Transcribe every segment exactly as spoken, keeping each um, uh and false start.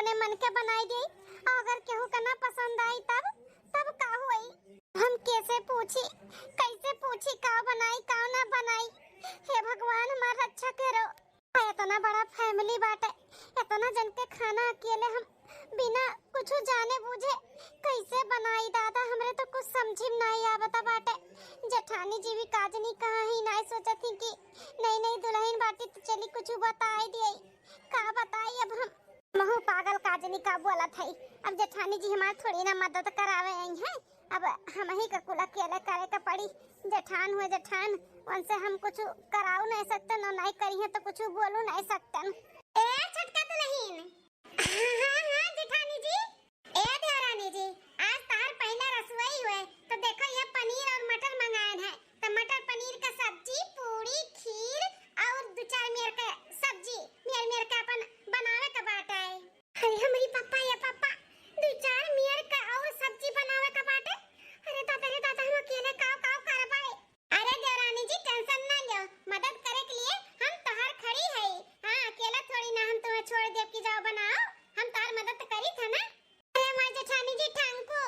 अपने मन के बनाई देई, और अगर केहू के ना पसंद आई तब, तब का होई? हम कैसे पूछी, कैसे पूछी का बनाई, का ना बनाई? हे भगवान, हमार रक्षा करो। आ, इतना बड़ा family बाटे, इतना जन के खाना अकेले हम बिना कुछ जाने बूझे कैसे बनाई दादा? हमरे तो कुछ समझी में नाई आवता बाटे। जेठानी जी भी काजनी कहाँ ही नाई सोचत ही कि नई नई दुल्हन बाटी तो चली कुछ बताई दिए। का बताई अब हम? महू पागल काजनी का बोलत है। अब जेठानी जी हमार थोड़ी ना मदद करावे आई हैं, अब हम ही का कुल अकेले करे के पड़ी। जेठान हुए जेठान, उनसे हम कुछ कराऊ नहीं सकते, न नहीं करी है तो कुछ बोलू नहीं सकते। ए छोटका दुल्हन, हाँ, हाँ, हाँ, जेठानी जी। ए देवरानी जी, आज तार पहला रसोई हुए, तो देखो ये पनीर और मटर मंगाए हैं, तो मटर पनीर का सब्जी, पूड़ी, खीर और दो चार मेर का सब्जी, मेर मेर का अपन बनावे का बाटा है। अरे हमरी पप्पा, ये पप्पा, दो चार मेर का और सब्जी बनावे का बाटे। अरे दादा रे दादा, हम अकेले काव काव करबाए। अरे देवरानी जी, tension ना लियो, मदद करे के लिए हम तोहार खड़ी है। हाँ, अकेला थोड़ी ना हम तुम्हें छोड़ देब कि जाओ बनाओ, हम तोहार मदद तो करी था ना। अरे हमार जेठानी जी, ठांकू,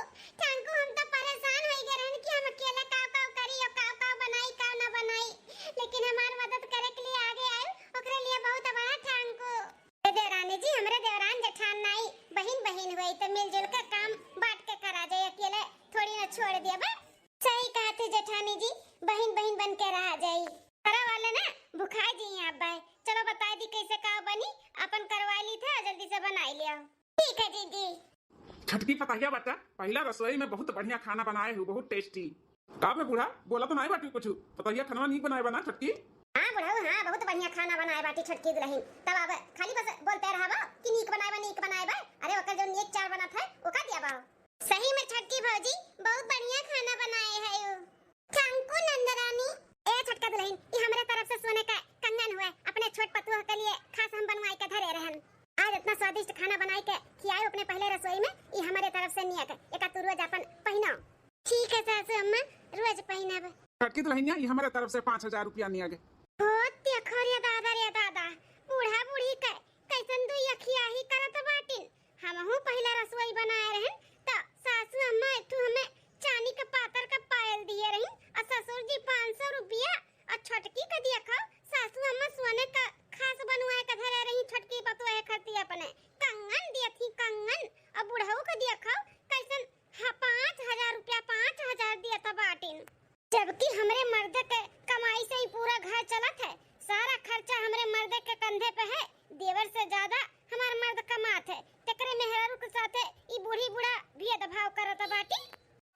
ठांकू, हम तो परेशान हो गए रहन कि हम अकेले काव काव करी और काव काव बनाई, काव ना बनाई, लेकिन हमार मदद करे के लिए आगे आए, ओकरे लिए बहुत बड़ा ठांकू। ए देवरानी जी, हमरे देवरान जेठान नाई, बहिन बहिन हुई तो मिलजुल के काम बांट के करा जाए, अकेले थोड़ी ना छोड़ दिया बा। सही कहा थे जेठानी जी, बहिन बहिन बन के रहा जाई। अरे वाले ना भुखाई जी यहाँ बाय, चलो बताई दी कैसे का बनी, अपन करवा ली थे, जल्दी से बनाई लियो। ठीक है जीजी। छटकी पतहिया बच्चा, पहला रसोई में बहुत बढ़िया खाना बनाए हो, बहुत tasty। का बे बूढ़ा, बोला तो नाई बाटी कुछ, पतहिया खाना नीक बनाए बना छटकी? हाँ बुढ़ऊ, हाँ, बहुत बढ़िया खाना बनाए बाटी छोटकी दुल्हन। तब अब खाली बस बोलते रहबो कि नीक बनाए बा, नीक बनाए बा। अरे ओकर जो नीक चार बनत है, ओका दिया बा। सही में छोटकी भौजी बहुत बढ़िया खाना बनाए है उ। ठांकू नंदरानी। ए छोटका दुल्हन, ई हमरे तरफ से सोने का कंगन हुए, अपने छोट पतोह के लिए खास हम बनवाई के धरे रहन। आज इतना स्वादिष्ट खाना बनाई के खियाए अपने पहले रसोई में, ई हमरे तरफ से नियत है। एका तू रोज अपन पहिनो। ठीक है सासू अम्मा, रोज पहिनब। छोटकी दुल्हनिया, ई हमरे तरफ से पाँच हजार रुपया नियत है। हो, देखो रे दादा, रे दादा, बूढ़ा बूढ़ी के कैसन दुई अखियाही करत बाटिन। हमहू पहिला रसोई बनाए रहन, त सासू अम्मा एक ठू हमें चानी के पातर का पायल दिए रही, और ससुर जी पाँच सौ रुपया, और छोटकी के देखो, सासू अम्मा सोने का खास बनवाए के धरे रही, छोटकी पतोहे खातिर अपने कंगन दिए थी, कंगन, और बुढ़ऊ के देखो, कैसन, हाँ, पाँच हजार रुपया, पाँच हजार दिए त बाटिन। जबकि हमरे मर्द के कमाई से ही पूरा घर चलत है, सारा खर्चा हमरे मर्द के कंधे पे है। देवर से ज्यादा हमार मर्द कमात है, तेकरे मेहरारू के साथे ई बूढ़ी बूढ़ा भेदभाव करत बाटी।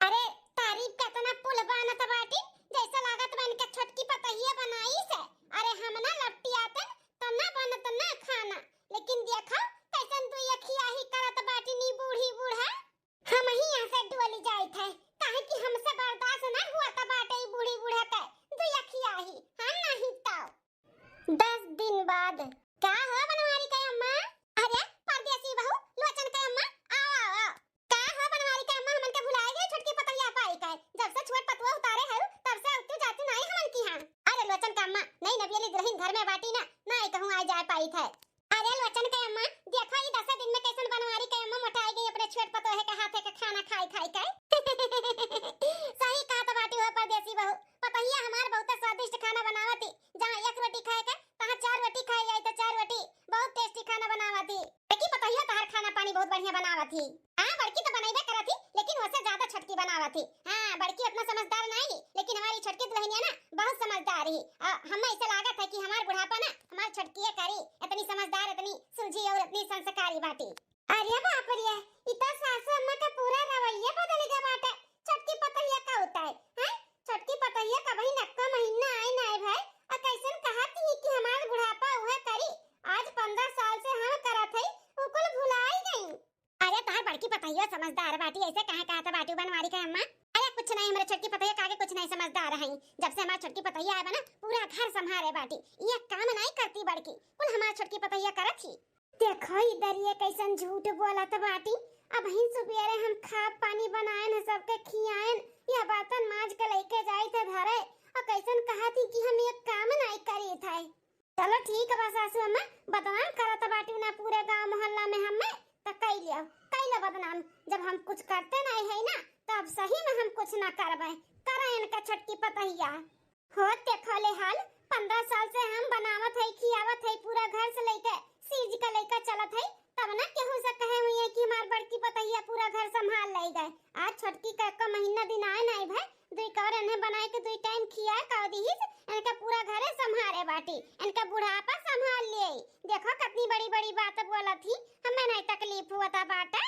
अरे तारीफ के इतना पुल बानत बाटी, जैसे लागत बा इनके छोटकी पतहिया बनाई से। अरे हम ना लपटियातन तो ना बनत ना खाना, लेकिन देखो कैसन दुई अखियाही करत बाटी नी बूढ़ी बूढ़ा। हम ही यहाँ से डोली जाइत है, काहे कि हमसे बर्दाश्त ना हुआ त बाटे ई बूढ़ी बूढ़ा के दुई अखियाही, हम नहीं तो। दस दिन बाद। का हो बनवारी के अम्मा? अरे परदेसी बहू, लोचन के अम्मा, आओ, आओ, आओ। का हो बनवारी के अम्मा, हमन के भुलाए गए छोटकी पतोहिया पाई के? जब से छोट पतुआ उतारे है, तब से उतू जातू नाई हमन की हाँ। अरे लोचन के अम्मा, नई नबियली दुल्हन घर में बाटी ना, नाई कहूँ आ जाए पाई थे। अरे लोचन के अम्मा, देखो ई दसे दिन में कैसन बनवारी के अम्मा मोटाई गई अपने छोट पतोहे के हाथे के खाना खाई खाई के। सही कहत बाटी हो परदेसी बहू, पतोहिया हमार बहुत स्वादिष्ट खाना बनावती। जहाँ एक रोटी खाए के, तहाँ चार रोटी खाए जाए तो चार रोटी। बहुत tasty खाना बनावती। देखी पतोहिया तहार खाना पानी बहुत बढ़िया बनावती। हाँ, बड़की तो बनइबे करत ही, लेकिन ओसे ज्यादा छोटकी बनावत ही। हाँ, बड़की उतना समझदार नाई ही, लेकिन हमारी छोटकी दुल्हनिया ना बहुत समझदार ही। आ, हमें ऐसा लागत है कि हमार बुढ़ापा ना हमार छोटकिए करी, इतनी समझदार, इतनी सुलझी और इतनी संस्कारी बाटी। अरे बाप रे, ई तो सासू अम्मा का पूरा रवैया बदल गया बाटे। छोटकी पतोहिया का होता है, हैं? छोटकी पतोहिया कबही नक्का महीना आए ना आए भाई, आ कैसन कहत ही कि हमार बुढ़ापा उहे करी। आज पन्द्रह साल से हम करत हई, उ कुल भुलाई गई। अरे तोहार बड़की पतोहिया समझदार बाटी, ऐसे काहे कहत बाटी बनवारी के अम्मा? अरे कुछ नहीं, हमरे छोटकी पतोहिया के आगे कुछ नहीं समझदार है। जब से हमार छोटकी पतोहिया आए बा ना, पूरा घर संभारे बाटी, ये काम नहीं करती बड़की, कुल हमार छोटकी पतोहिया करत ही। देखो इधर ये कैसन झूठ बोलत बाटी। अबहिन सुबेरे हम खाब पानी बनाएन, सबके खियाएन, यह बर्तन माज के लेके जाई थे धरे, और कैसन कहत ही कि हम ये काम नहीं करी थे। चलो ठीक बा सासू अम्मा, बदनाम करत बाटी ना पूरे गांव मोहल्ला में हमें, त लियो, कई लो बदनाम। जब हम कुछ करते नहीं है ना, तो अब सही में हम कुछ ना करबे। करा इनका छोटकी पतहिया। होत देखो ले हाल, पन्द्रह साल से हम बनावत है, खियावत है, पूरा घर से लेके सिर जी का लेके चलत है, तब ना केहू से कहे हुई है कि हमार बड़की पतहिया पूरा घर संभाल ले गए। आज छोटकी का, का महीना दिन आए नहीं भए, दुई कौर इन्हें बनाए के दुई टाइम खियाए का दीहिस, इनका पूरा घरे संभाले बाटी, इनका बुढ़ापा संभाल लिए। देखो कितनी बड़ी बड़ी बात बोलत ही, हमें नहीं तकलीफ होता बाटे।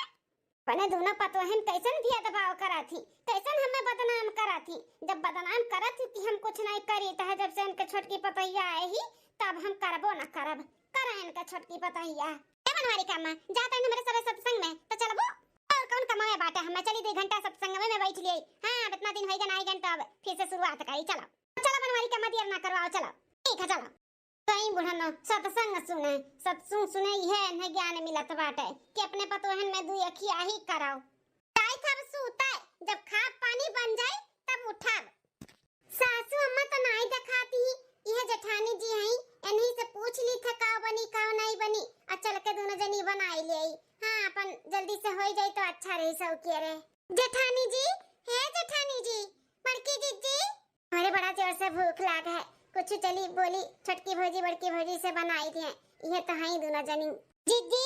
अपने दोनों पतोहन कैसन भेदभाव करत ही, कैसन हमें बदनाम करत ही। जब बदनाम करत ही कि हम कुछ नहीं करी, तहे जब से इनके छोटकी पतोहिया आए ही, तब हम करबो न करब। करा इनके छोटकी पतोहिया। ए बनवारी का अम्मा, जात हन हमरे सबे सत्संग में, तो चलबो? और कौन कमाए बाटे, हमें चली दो घंटा सत्संग में, में बैठ लिए। हाँ, अब इतना दिन होइगा ना, आई गन, तो अब फिर से शुरुआत करी, चलो। चलो बनवारी का अम्मा, देर ना करवाओ, चलो। ठीक है, चलो। कई बुढ़नो सत्संग सुने, सत्संग सुने, यह इन्हें ज्ञान मिलत बाटे कि अपने पतोहन में दुई अखिया ही कराओ। जाई तब सूते, जब खाब पानी बन जाई, तब उठब। सासू अम्मा तो नाई देखाती ही, यह जेठानी जी हई, इन्हीं से पूछ ली था का बनी, का नहीं बनी, और चल के दोनों जनी बनाई ले आई। हाँ, अपन जल्दी से होई जाई तो अच्छा रही, सौखिया रहे। जेठानी जी, हे जेठानी जी, बड़की जिज्जी, हमरे बड़ा जोर से भूख लाग है, कुछ चली बोली छोटकी भौजी बड़की भौजी से बनाई दिए, ये तो हई दोनों जनी। जिज्जी,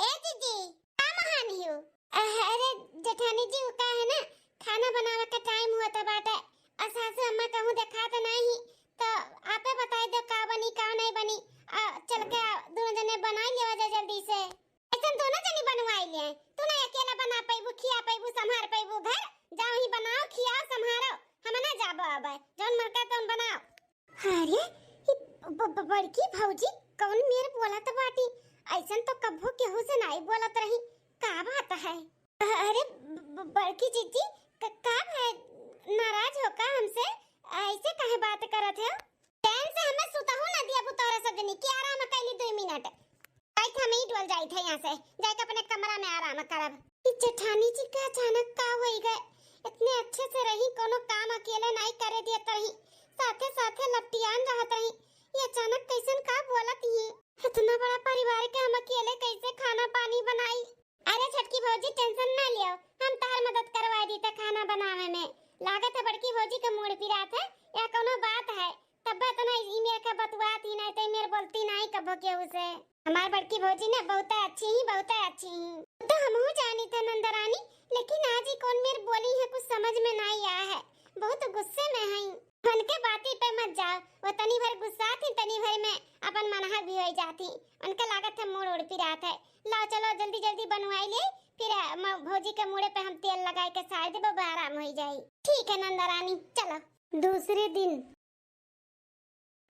ए जिज्जी, का महान हियो? अह, अरे जेठानी जी, उ का है ना, खाना बनावे का टाइम होता बाटे, और सासू अम्मा कहूँ देखात नहीं, तो आपे बताई दो का बनी का नहीं बनी, आ, चल के दोनों जने बनाई लेवा जाए जल्दी से। ऐसन दोनों जनी बनवाई ले, तू ना अकेला बना पैबू, खिया पैबू, संभार पैबू घर, जाओ ही बनाओ, खियाओ, संभारो, हम ना जाबो अब, जौन मन करे तौन बनाओ। अरे, ई ब-, ब-, बड़की भौजी कौन मेर बोलत बाटी? ऐसन तो कब्बो केहू से नाई बोलत रही, का बात है? अ-, अरे, ब-, ब-, बड़की जिज्जी, क-, का है, नाराज हो का हमसे? ऐसे काहे बात करत है? चैन से हमें सुतहू ना दिया तोहरा सब जनी, कि आराम कैली दुई मिनट। जाइत हम ही डोल जाइत है यहाँ से, जाके अपने कमरा में आराम करब। ई जेठानी जी के अचानक का होई गए? इतने अच्छे से रही, कोनो काम अकेले नाई करे दियत रही, साथे साथे लपटियान रहत रही, ये अचानक कैसन का बोलत ही? इतना बड़ा परिवार के हम अकेले कैसे खाना पानी बनाई? अरे छोटकी भौजी, टेंशन ना लियो, हम तहार मदद करवाई दी त खाना बनावे में। लागत है बड़की भौजी के मूड पिरात है या कोनो बात है, तब्बे तो ना ई मेर का बतुआत ही नहीं, तो ई मेर बोलती नहीं कबो केहू से। हमार बड़की भौजी ना बहुत अच्छी ही, बहुत अच्छी ही। तो हमहू जानी थे नंदरानी, लेकिन आज ही कौन मेर बोली है, कुछ समझ में नहीं आया है, बहुत गुस्से में है। उनके बाती पे मत जाओ, वो तनी भर गुस्सा थी, तनी भर में अपन मनहा भी हो जाती। उनके लागत है मूड उड़ पिरात है। लाओ चलो जल्दी जल्दी बनवाई ले, फिर, अ, म-, भौजी के मूड़े पे हम तेल लगाए के सार देबो, आराम हो जाई। ठीक है नंदरानी, चलो। दूसरे दिन।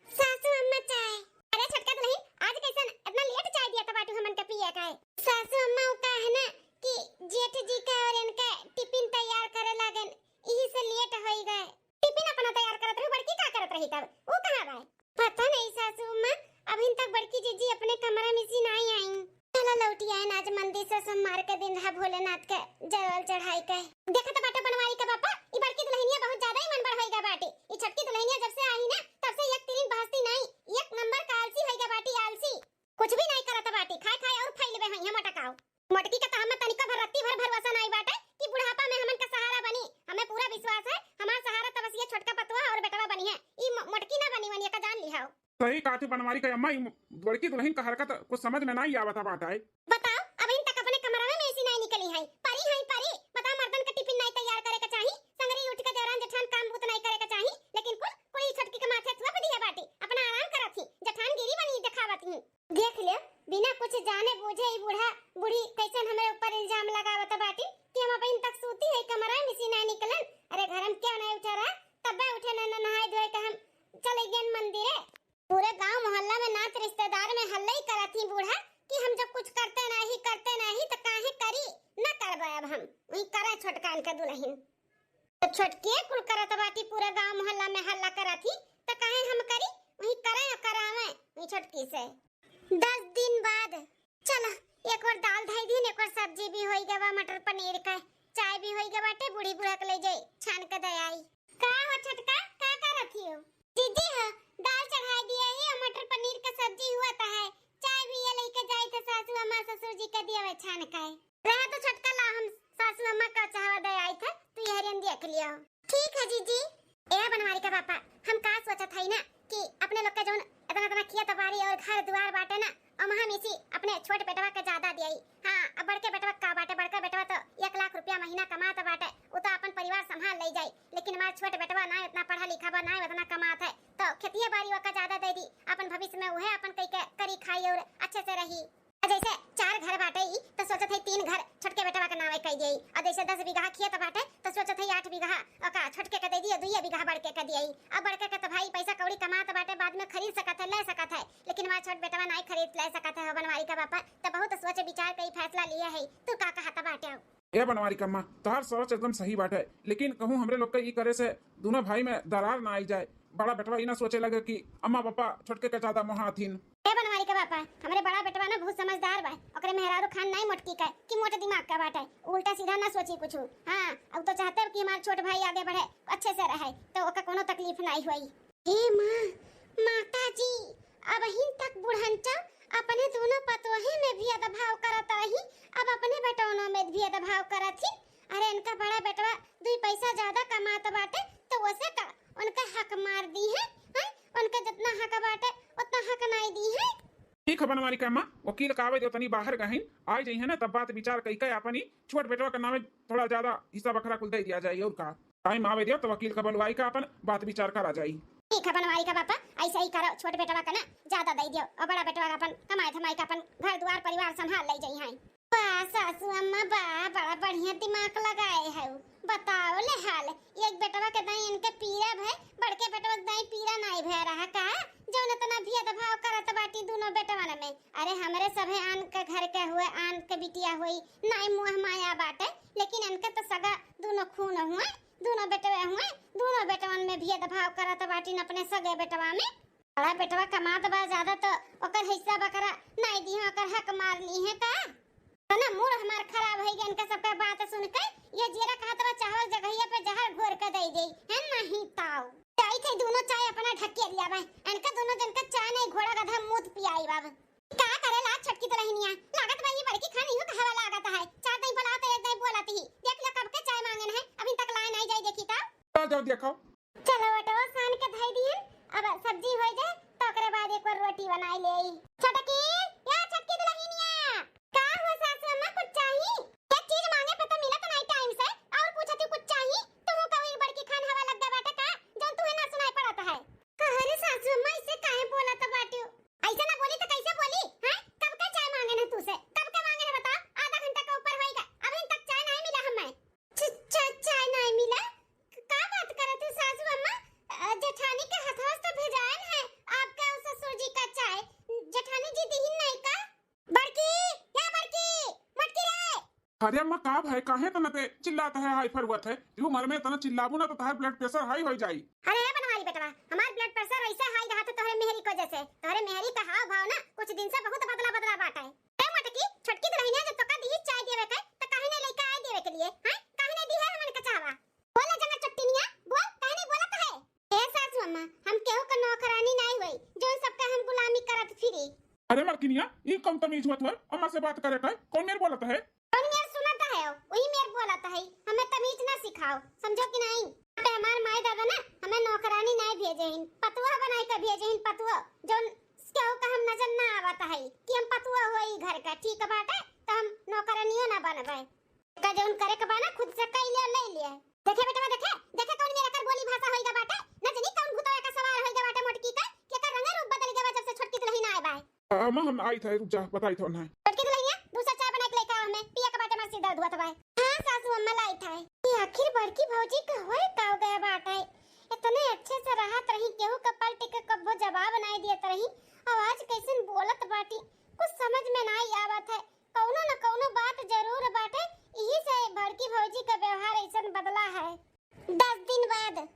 सासू अम्मा चाय। अरे छोटका दुल्हन, आज कैसन इतना लेट चाय दिया था बाटू हमन के पिए का है? सासू अम्मा वो का है ना कि जेठ जी का और इनका टिफिन तैयार करे लागन, यही से लेट होई गए। टिफिन अपना तैयार करत रही, बड़की का करत रही तब? वो कहाँ बा? पता नहीं सासू अम्मा, अभी तक बड़की जिज्जी अपने कमरा में से नहीं आई। चला लौटी आए ना, आज मंदिर से सोमवार के दिन रहा, भोलेनाथ के जल चढ़ाई के। देखत बाटे बनवारी के पापा, ई बड़की दुल्हनिया बहुत ज्यादा ही मन बढ़ होई गा बाटे। ई छोटकी दुल्हनिया जब से आई ना, तब से एक तिरिन बहसती नहीं, एक नंबर का आलसी होई गा बाटी, आलसी। कुछ भी नहीं करत बाटी, खाए खाए और फैलबे होई है मोटकाओ। मोटकी का तो हमें तनिको भर रत्ती भर भरोसा नहीं बाटे कि बुढ़ापा में हमन का सहारा बनी। हमें पूरा विश्वास है, हमार सहारा तो बस ये छोटका पतुआ और बेटवा बनी है। ई मो-, मोटकी ना बनी वनी का जान लिहाओ। सही कहत ही बनवारी के अम्मा, ई मो-, बड़की दुल्हन का हरकत कुछ समझ में नहीं आवत बाटे। बताओ, अब इन तक अपने कमरा में से नहीं निकली है। परी है परी, बताओ मर्दन का टिफिन नहीं तैयार करे के चाही, संगरी उठ के देवरान जेठान काम बूत नहीं करे के चाही, लेकिन कुल, कुल ई छोटकी के माथे थुआ पे दिए बाटी, अपना आराम करत ही, जेठानगिरी बनी देखावत ही। देख ले, बिना कुछ जाने बूझे ई बूढ़ा बूढ़ी कैसन हमरे ऊपर इल्जाम लगावत बाटी कि हम अबहिन तक सूती है कमरा में से ना निकलन। अरे घर में क्यों नहीं उठे रहा, तब्बे उठे न, न नहाए धोए के हम चले गए मंदिरे। पूरे गांव मोहल्ला में नात रिश्तेदार में हल्ला ही करत ही बूढ़ा कि हम जब कुछ करते नहीं, करते नहीं तो काहे करी, ना करबे अब हम, वही करे छोटकान के दुल्हन। तो छोटकिए कुल करत बाटी, पूरा गांव मोहल्ला में हल्ला करत ही, तो काहे हम करी? वही करे या करावे वही छोटकी से। दस दिन बाद, चला, एक बार दाल धई दीन, एक बार सब्जी भी होई गवा, मटर पनीर का, चाय भी होई गवा बाटे, बूढ़ी बूढ़ा के ले जाई, छान के दे आई। का हो छोटका, का करत ही हो? दीदी हो, दाल चढ़ाई दिया ही और मटर पनीर का सब्जी हुआ तो है, चाय भी ये लेके जाई थे सासू अम्मा ससुर जी के दिया हुआ छान के। रहे तो छोटका ला, हम सासू अम्मा का चाहवा दे आई थे, तू यहरियन देख लियो। ठीक है जीजी। ए बनवारी का पापा, हम का सोचत हई ना कि अपने लोग के जौन इतना इतना खेत बाड़ी और घर दुआर बाटे ना, ओमहा में से अपने छोट बेटवा के ज्यादा दियाई। हाँ, अब बड़के बेटवा का बाटे, बड़का बेटवा तो एक लाख रुपया महीना कमात बाटे, उ तो अपन परिवार संभाल ले जाई, लेकिन हमार छोट बेटवा ना इतना पढ़ा लिखा बा, ना इतना कमात है, तो खेतिया बाड़ी ओका ज्यादा दे दी, अपन भविष्य में उहे अपन कई के करी खाई और अच्छे से रही। जैसे चार घर बाटे ई, तो सोचत है तीन घर छोटके बेटवा के नावे कई दियाई, और जैसे दस बीघा खेत बाटे, तो सोचत है आठ बीघा ओका छोटके के दे दिए, दुइये बीघा बड़के के दियाई। अब बड़के के तो भाई पैसा कौड़ी कमात बाटे, बाद में खरीद सकत है, ले सकत है, लेकिन हमार छोट बेटवा नाई खरीद ले सकत है हो बनवारी का पापा। तो बहुत सोच विचार के ई फैसला लिए है। तू का कहत बाटे हो? ए बनवारी का अम्मा, तोहार सोच एकदम सही बाटे, लेकिन कहूँ हमरे लोग के ई करे से दोनों भाई में दरार ना आई जाए। बड़ा बेटवा ई ना सोचे लगे कि अम्मा पापा छोटके के ज्यादा मोहाथिन। ए बनवारी के पापा, हमरे बड़ा बेटवा ना बहुत समझदार बा, ओकरे मेहरारू खान नाई मोटकी के कि मोट दिमाग का बाटे, उ उल्टा सीधा ना सोची कुछ। हाँ, अब तो चाहते हो कि हमार छोट भाई आगे बढ़े, अच्छे से रहे, तो ओका कोनो तकलीफ नाई होई। हे माँ, माता जी, अबहिन तक बुढ़नचा अपने दोनों पतोहे में भेदभाव करत रही, अब अपने बेटौनों में भेदभाव करत ही। अरे इनका बड़ा बेटवा दुई पैसा ज्यादा कमात बाटे, तो वसे का उनका हक मार दी है, हैं? उनका जितना हक बाटे उतना हक नाई दी है। ठीक है बनवारी का अम्मा, वकील का आवे दो, तनी बाहर गहिन, आ जाई है ना, तब बात विचार कई के अपन ही छोट बेटवा के नामे थोड़ा ज्यादा हिस्सा बखरा कुल दे दिया जाई। और का, टाइम आवे दियो तो वकील का बुलवाई का अपन बात विचार करा जाई। ठीक है बनवारी का पापा, ऐसा ही करो, छोट बेटवा का ना ज्यादा दे दियो और बड़ा बेटवा का अपन कमाए धमाए का अपन घर दुआर परिवार संभाल ले जाई हैं। वाह सासू अम्मा, वाह, बड़ा बढ़िया दिमाग लगाए है। बताओ ले हाल, एक बेटवा के दाई इनके पीरा भय, बड़के बेटवा के दाई पीरा नाई भय रहा का? जौन इतना भेदभाव करत बाटी दोनों बेटवन में। अरे हमरे सभे आन के घर के हुए, आन के बिटिया हुई, नाई मुँह माया बाटे, लेकिन इनके तो सगा दोनों खून हुए, दोनों बेटवे हुए, दोनों बेटवन में भेदभाव करत बाटिन अपने सगे बेटवा में। बड़ा बेटवा कमात बा ज्यादा तो ओकर हिस्सा बकरा नाई दी, ओकर हक मार ली है का? तो ना मूड हमार खराब होइ गया इनका सबका बात सुन के। ये जीरा कहत बा चाहवा जगहिया पे जहर घोर के दे दे, है नहीं ताऊ। जाई थे दोनों चाय अपना ढकेल लिया बा, इनका दोनों जन का चाय नहीं घोड़ा गधा मूत पियाई बाब। का करे ला छोटकी दुलहिनिया, लागत बा ये बड़की खान इहो कहवा लागत है, चार दिन बोलाओ तो एक दिन बोलत ही। देख लो कब के चाय मांगन है, अभी तक लाए नहीं जाई देखी का। आ जाओ देखो। चलो ओटवा सान के धई दिहन, अब सब्जी होइ जाए तो ओकरे बाद एक बार रोटी बनाई ले आई। छोटकी, या छोटकी दुलहिनिया। का हो सासू अम्मा, कुछ चाही? एक चीज मांगे पे तो मिलत नहीं टाइम से, और पूछत ही कुछ चाही? तू कभी बड़की खान हवा लग गया बाटे का, जौन तुहे ना सुनाई पड़त है? अरे सासू अम्मा, इसे काहे बोलत बाटियो? ऐसे ना बोली तो कैसे बोली? हैं? कब का चाय मांगे ना तू से? कब का मांगे ना बता? आधा घंटा का ऊपर होइगा, अभी तक चाय नहीं मिला हमें। च-, च-, चाय नहीं मिला? क-, का बात करत हो सासू अम्मा? अ, जेठानी के हथवा से तो भेजायल है आपका और ससुर जी का चाय। जेठानी जी दिहिन नहीं का? बड़की, या बड़की, मटकी रे। अरे अम्मा का भाई, काहे तना ते चिल्लात है, हाई फरुवत है? यू मर में तना चिल्लाबू ना तो तोहार blood pressure high हो जाई। अरे ए बनवारी बेटवा, हमार blood pressure ऐसे high रहा तो तोहरे मेहरी को जैसे, तोहरे मेहरी का हाव भाव ना कुछ दिन से बहुत बदला बदला बाटे। ए मटकी, छोटकी दुलहिनिया जब तोका दिही चाय देवे के, त काहे नहीं लइका आए देवे के लिए, हैं? काहे नहीं दी है हमन के चाहवा? बोले जंगल चट्टिनिया, बोल, काहे नहीं बोलत है? ए सासू अम्मा, हम केहू का नौकरानी नहीं होई, जो सबका हम गुलामी करत फिरी। अरे मलकिनिया, ई कौन तमीज हुआ तुहर? अम्मा से बात करे का? कौन मेर बोलत है? कौन मेर सुनत है? वही मेर बोलत है। हमें तमीज ना सिखाओ, समझो कि नहीं? पे हमार माई दादा ना हमें नौकरानी नहीं भेजे हिन, पतुआ बनाई के भेजे हिन, पतुआ। जौन केहू का हम नजर ना आवत है कि हम पतुआ होई घर का, ठीक बाटे, तो हम नौकरानियों ना बनबे। का जौन करे के बा ना, खुद से कई ले, ले ले। देखे बेटवा, देखे, देखे कौन मेर एकर बोली भाषा होई गा बाटे, न जानी कौन भूतवा का सवार होई गा बाटे मोटकी का, कि एकर रंगे रूप बदल गया बा जब से छोटकी दुलहिन आए बा। अम्मा, हम आई थे, रुक जा, बताई थे उन्हें। छोटकी दुलहिनिया, दूसरा चाय बना के लेके आओ, हमें पिए के बाटे, हमार सिर दर्द हुआ था भाई। हाँ सासू अम्मा, लाई थे। ये आखिर बड़की भौजी का होए का हो गया बाटे? इतने अच्छे से रहत रही, केहू का पलट के कब्बो जवाब नाई दियत रही, और आज कैसन बोलत बाटी, कुछ समझ में नाई आवत है। कौनो न कौनो बात जरूर बाटे, यही से बड़की भौजी का व्यवहार ऐसन बदला है। दस दिन बाद।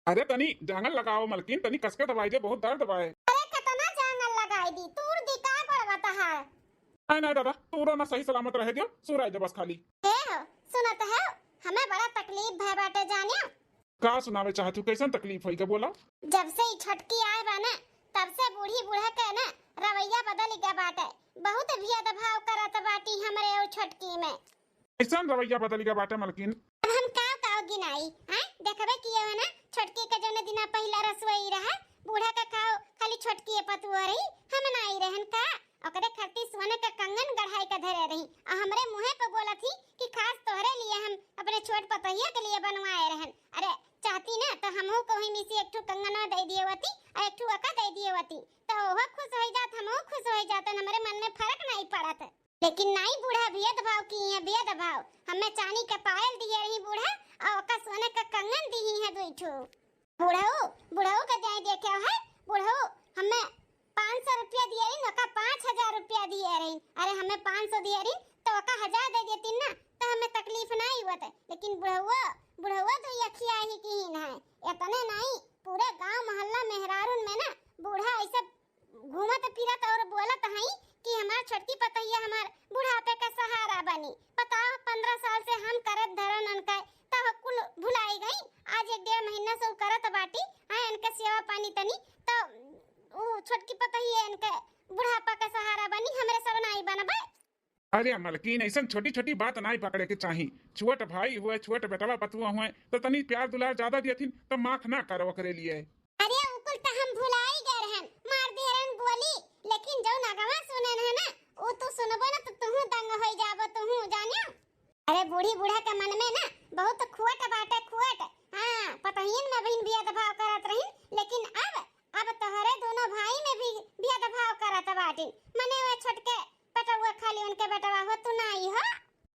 अरे तनी जांगल लगाओ मलकिन, तनी कसके दबाई दे, बहुत दर्द बाए। अरे कतना जांगल लगाई दी, तूर दी का गोड़वा तहार? नहीं नहीं दादा, तूरो ना, सही सलामत रहे दियो, सुराई दे बस खाली। ए हो, सुनत है, हमें बड़ा तकलीफ भय बाटे जानियो। का सुनावे चाहत हूँ, कैसन तकलीफ होई के बोला? जब से ई छोटकी आए बा ना, तब से बूढ़ी बूढ़ा के ना रवैया बदल गया बाटे। बहुत भेदभाव करत बाटी हमरे और छोटकी में। कैसन रवैया बदल गया बाटे मलकिन? अब हम काव काव गिनाई, हैं? देखबे किए हो ना, छोटकी के जौने दिना पहिला रसोई रहा, बूढ़ा का काव खाली छोटकी पतुआ रही, हम नाई रहन का? ओकरे खातिर सोने का कंगन गढ़ाई का धरे रही, आ हमरे मुँहे पे बोलत ही कि खास तोहरे लिए हम अपने छोट पतोहिया के लिए बनवाए रहन। अरे, चाहती ना तो हमहू को ही मिसी एक ठू कंगनवा दे दिए होती, आ एक ठू ओका दे दिए होती, तो ओहो खुश हो जात, हमहू खुश हो जातन। हमरे मन में फर्क नहीं पड़त। लेकिन नाई, बूढ़ा भेदभाव किहे, भेदभाव। हमें चानी के पायल दिहे रही बूढ़ा, और ओका सोने का कंगन दिहे हैं दुई ठो। बुढ़ऊ, बुढ़ऊ के जाए देखे है, बुढ़ऊ हमें पाँच सौ रुपया दिहे रही, ओका पाँच हजार रुपया दिहे रही। अरे, हमें पाँच सौ दिहे रही, तो ओका हजार दे देती ना, तो हमें तकलीफ नाई होत। लेकिन बुढ़ऊ, बुढ़ऊ तो अखिया ही किहिन है। इतने नाई, पूरे गांव मोहल्ला मेहरारून में ना बूढ़ा ऐसे घूमत फिरत और बोलत हई कि हमार छोटकी पतोहिया हमार बुढ़ापे का सहारा बनी। बताओ, पन्द्रह साल से हम करत धरन उनका, तब कुल भुलाई गई। आज एक डेढ़ महीना से उ करत बाटी, हैं, इनके सेवा पानी तनी, तो उ छोटकी पतोहिया इनके बुढ़ापा का सहारा बनी, हमरे सब नाई बनबे। अरे मलकिन, ऐसन छोटी छोटी बात नाई पकड़े के चाही। छोट भाई हुए, छोट बेटवा पतुआ हुए, तो तनी प्यार दुलार ज्यादा दियथिन, तो माफ ना करो ओकरे लिए। अरे, उ कुल त हम भुलाई गए रहन, मार दिए रहन गोली, लेकिन जौन अगवा सुनन है ना, उ तू सुनबो ना तो तुहू दंग होई जाबो, तुहू जानियो। अरे, बूढ़ी बूढ़ा के मन में ना बहुत खोट बाटे, खोट। हाँ, पतोहियन में बहिन भेदभाव करत रहिन, लेकिन अब, अब तोहरे दोनों भाई में भी भेदभाव करत बाटिन। मने वे छोटके बेटवा खाली उनके बेटवा हो, तू नाई हो।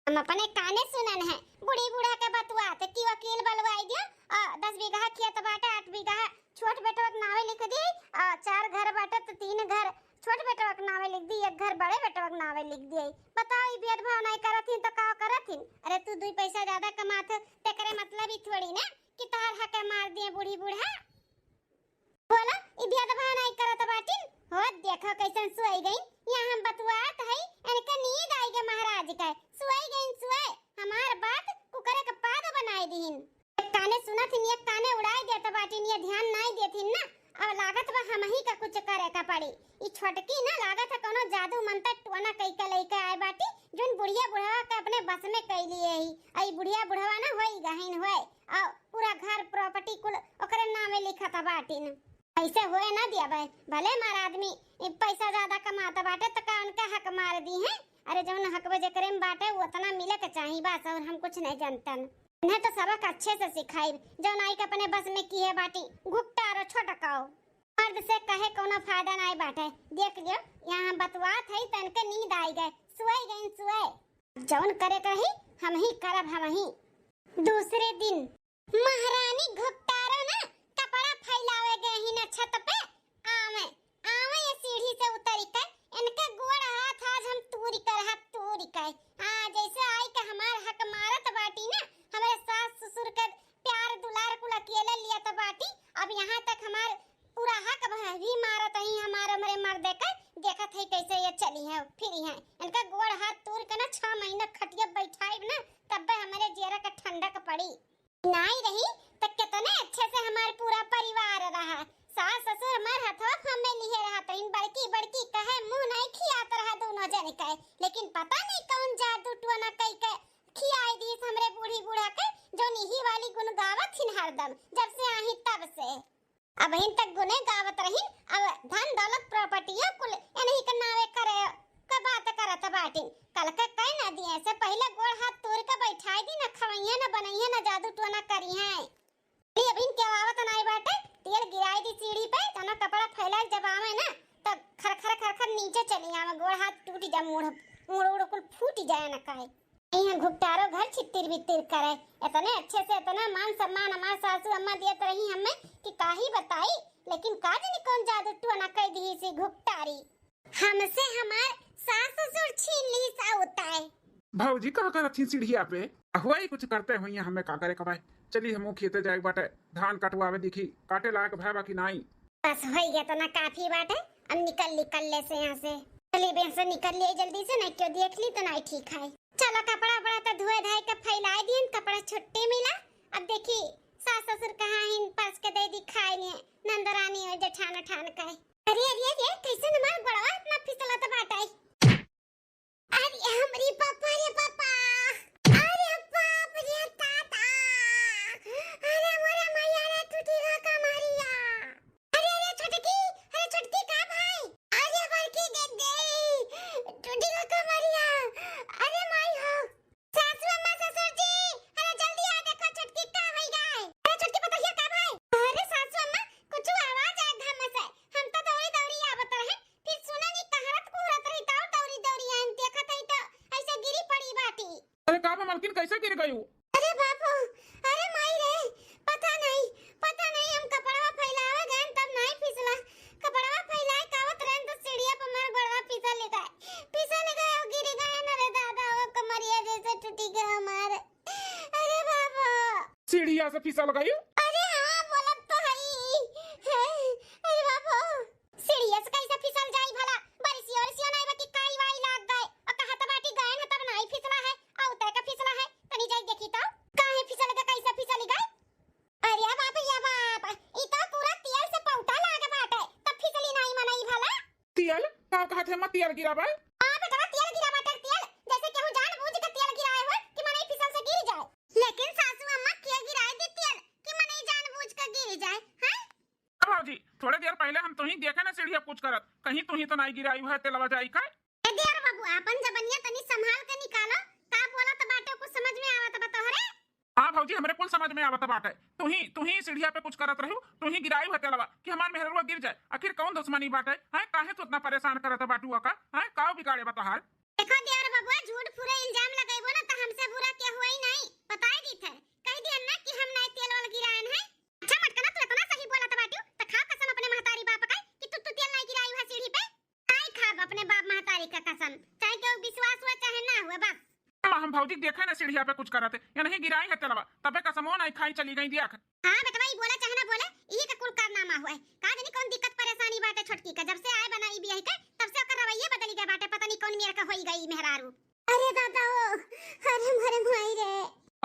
हम अपने काने सुनन है, बूढ़ी बूढ़ा के बतुआत कि वकील बलवाई दियो, आ, दस बीघा खेत बाटे, आठ बीघा छोट बेटवा के नावे लिख दी, आ, चार घर बाटे तो तीन घर छोट बेटवा के नावे लिख दी, एक घर बड़े बेटवा के नावे लिख दी। बताओ, ई भेदभाव नहीं करत हिन तो का करत हिन? अरे, तू दुई पैसा ज्यादा कमात हो, तेकरे मतलब ई थोड़ी ना कि तोहार हक मार दिए बूढ़ी बूढ़ा। बोलो, ई भेदभाव नाई करत बाटिन? हो, देखो कैसन सोई गईन। यहाँ हम बतुआत हई, इनके नींद आई गई महाराज के। सोई गईन, सोए। हमार बात कुकर के पाद बनाई दीन। एक काने सुनत हिन, एक काने उड़ाई देत बाटिन, ये ध्यान नाई देथिन ना। अब लागत बा हमही का कुछ करे का पड़ी। ई छोटकी ना लागत है कोनो जादू मंतर टोना कई के लइके आए बाटी, जोन बुढ़िया बुढ़वा के अपने बस में कई लिए ही। आ ई बुढ़िया बुढ़वा ना होई गहिन होए। आ पूरा घर property कुल ओकरे नामे लिखत बाटिन। ऐसे होए ना दियाबे, भले हमार आदमी ई पैसा ज्यादा कमात बाटे त का उनका हक मार दी है? अरे जौन हक बा जेकरे में बाटे वो उतना मिले के चाही बस, और हम कुछ नहीं जानतन। इन्हें तो सबक अच्छे से सिखाई, जौन आई के अपने बस में किहे बाटी, घुपटारो छोटकाओ। मर्द से कहे कोनो फायदा नहीं बाटे। देख लियो, यहाँ हम बतवात है त इनके नींद आई गए, सोए गईन सोए। जौन करे के रही, हम ही करब, हम ही। दूसरे दिन महारानी घुपटारो ना कपड़ा फैलावे गए ही ना छत पे। आवे, आवे ये सीढ़ी से उतरी के, इनके गोड़ हाथ आज हम तूरी कर, हाथ तूरी के। हाँ, जैसे आई के हमार हक मारत बाटी ना, हमरे सास ससुर के प्यार दुलार कुल अकेले लियत बाटी। अब यहाँ तक हमार पूरा हक भ-, भी मारत ही हमार हमरे मर्दे के। देखत ही कैसे ये चली हैं, फिरी हैं। इनका गोड़ हाथ तूर के ना छह महीना खटिया बैठाइब ना, तब्बे हमरे जियरा के ठंडक पड़ी। नाई रही त कितने अच्छे से हमार पूरा परिवार रहा। सास ससुर हमार हथवा हमें लिए रहत रहिन, बड़की बड़की कहे मुँह नहीं खियात रहा दोनों जन के। लेकिन पता नहीं कौन जादू टोना कई के खियाई दीस हमरे बूढ़ी बूढ़ा के, जौन इही वाली गुन गावत हिन हरदम, जब से आही तब से। अबहिन तक गुने गावत रहिन, अब धन दौलत propertyयो कुल इन्हीं के नावे करे के बात करत बाटिन। कल के कह ना दिए से पहिले गोड़ हाथ तोड़ के बैठाई दी, ना खवइहे, ना बनइहे, ना जादू टोना करिहे। ली अबहिन के आवत नाई बाटे, तेल गिराई दी सीढ़ी पे, जना कपड़ा फैलाए जब आवे ना, तब खर खर खर खर नीचे चली आवे, गोड़ हाथ टूट जा, मुड़, मुड़ उड़ कुल फूट जाए ना काहे। यहाँ घुपटारो घर छितिर बितिर करे। इतने अच्छे से इतना मान सम्मान हमार सासू अम्मा दियत रही हमें कि काहे बताई, लेकिन का जाने कौन जादू टोना कई दी सी घुपटारी। हमसे हमार सास ससुर छीन ली सा होता है। भौजी का करत थी सीढ़िया पे? हुआ ही कुछ करते हुई हमें का करे कबाए। चली हमहू खेते जाए बाटे, धान कटवावे दिखी, काटे लायक भय बा कि नाई। बस होई गया, इतना काफी बाटे, अब निकल, निकल ले से यहाँ से। चली बे से निकल लिए जल्दी से, नहीं क्यों देख ली तो नहीं ठीक है। चलो कपड़ा उपड़ा तो धोए धाए के फैलाए दियन, कपड़ा छुट्टी मिला। अब देखी सास ससुर कहाँ हिन, परस के दे दी खाए लिए, नंदरानी और जेठान उठान का है। अरे, अरे, अरे, कैसे हमार गोड़वा इतना फिसलत बाटे? अरे हमरी पापा रे पापा, अरे बाप रे दादा, अरे मोरे मैया रे टूटी गा कमरिया। अरे, अरे छोटकी, अरे छोटकी का भाई, अरे बड़की दीदी, टूटी गा कमरिया। अरे माई हो, सासू अम्मा, ससुर जी, अरे जल्दी आ देखो, छोटकी का होई गए। अरे छोटकी पतोहिया का भाई? अरे सासू अम्मा, कुछ आवाज आए घर में से, हम तो दौड़ी दौड़ी आवत रहे, फिर सुना नहीं कहरत कुहरत रही, तो दौड़ी दौड़ी आइन, देखत हई तो ऐसे गिरी पड़ी बाटी। अरे का बा मलकिन, कैसे गिर गयू? अरे बापू, अरे माई रे, पता नहीं, पता नहीं, हम कपड़वा फैलावे गए तब नहीं फिसला, कपड़वा फैलाए कावत रहन तो सीढ़िया पर हमार गोड़वा फिसल गए, फिसल गए, वो गिर गए न रे दादा, वो कमरिया जैसे टूटी गए हमारे। अरे बाबा। सीढ़िया से फिसल गई? अरे हाँ, बोलत तो हई। अरे बाबा, सीढ़िया से कैसे फिसल जाई भला? बरिसियो ओरिसियो नहीं बा कि काई वाई लाग गए। और कहत बाटी गए न तब नहीं फिसला है, और तय का फिसला है। तनी जाई देखी तो, काहे फिसल गए, कैसे फिसल गए? अरे बाप, या बाप, ई तो पूरा तेल से पौटा लाग बाटे, तब फिसली नहीं मनई भला। तेल? का कहत है, मैं तेल गिरा बा? हाँ बेटवा, तेल गिरा बाटे, तेल। जैसे केहू जानबूझ के तेल गिराए हो कि मनई फिसल से गिर जाए। लेकिन सासू अम्मा के गिराए दी तेल कि मनई जानबूझ के गिर जाए, हैं? अब भौजी, थोड़े देर पहले हम तुही देखे ना सीढ़िया पूछ करत, कहीं तुही तो नहीं गिराई है तेलवा जाई का? ए देवर बाबू, आपन जबनिया तनी संभाल के निकालो, का बोलत बाटे कुछ समझ में आवत बा तोहरे? हाँ भौजी, हमरे कुल समझ में आवत बाटे। तुही, तुही सीढ़िया पे कुछ करत रहू, तुही गिराई है तेलवा कि हमार मेहररुआ गिर जाए। आखिर कौन दुश्मनी बाटे? हैं, काहे तू इतना परेशान करत बाटू ओका? हैं, का बिगाड़े बा तोहार? देखो देवर बबुआ, झूठ फूरे इल्जाम लगइबो ना त हमसे बुरा केहू होई नहीं, बताई दीत है। कह दियन ना कि हम नहीं तेल वाल गिरायन है। अच्छा मटकना, तू इतना सही बोलत बाटू, त खाओ कसम अपने महतारी बाप का कि तू, तू तेल नहीं गिराई है सीढ़ी पे। नहीं खाब अपने बाप महतारी का कसम, चाहे केहू विश्वास हुआ चाहे ना हुआ, बस। अम्मा, हम भौजी देखे ना सीढ़िया पे कुछ करत है, या नहीं गिराई है तेलवा, तबे कसमो नहीं खाई चली गई दिया। हाँ बेटवा, ई बोले चाहे ना बोले, इही का कुल कारनामा हुआ है। का जानी कौन दिक्कत परेशानी बाटे छोटकी का, जब से आए बनाई बियाह के, तब से ओकर रवैये बदली गए बाटे, पता नहीं कौन मेर का होई गई मेहरारू। अरे दादा हो, अरे मोरे माई रे।